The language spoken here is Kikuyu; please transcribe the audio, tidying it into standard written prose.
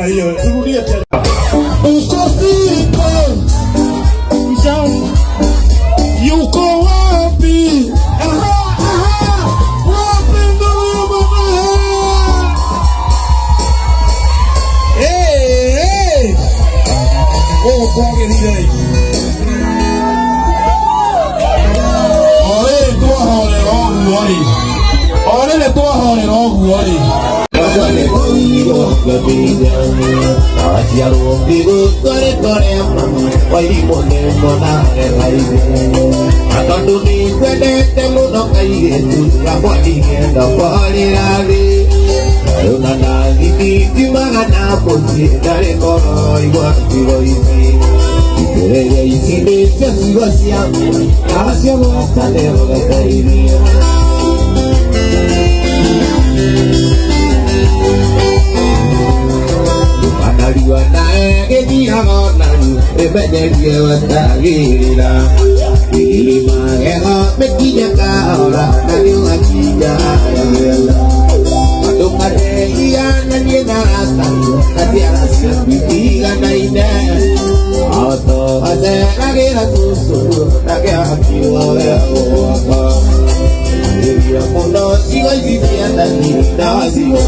Hiyo turudie tena. Uko Filipo, yuko wapi? Aha, aha, wapi ndugu mama? Hey, hey. Oh, kwagĩrĩire. O rĩrĩ twahorera ũguo rĩ, o rĩrĩ twahorera ũguo rĩ. Tondũ nĩngwendete mũno kairĩtu gakwa ndigenda kwarĩra thĩ na ndathithitimaga na mũciĩ ndarĩ ngoro igwa cigo ici itĩrĩria ici nĩcio cigo ciaku nacio gwatanĩro gataithia. Ndũkanarua nae gĩthiaga narua ĩmenyerie wetagĩrĩra ĩrĩ magego mĩkinye kahora na nĩũgakinya harĩa wenda. Ndũkanehiananie na arata na ciana ciaku itiganaine oto aceragĩra cũcũ nake akiuga we gwakwa. Ĩria mũno cigo ici cia ndani na wacigo.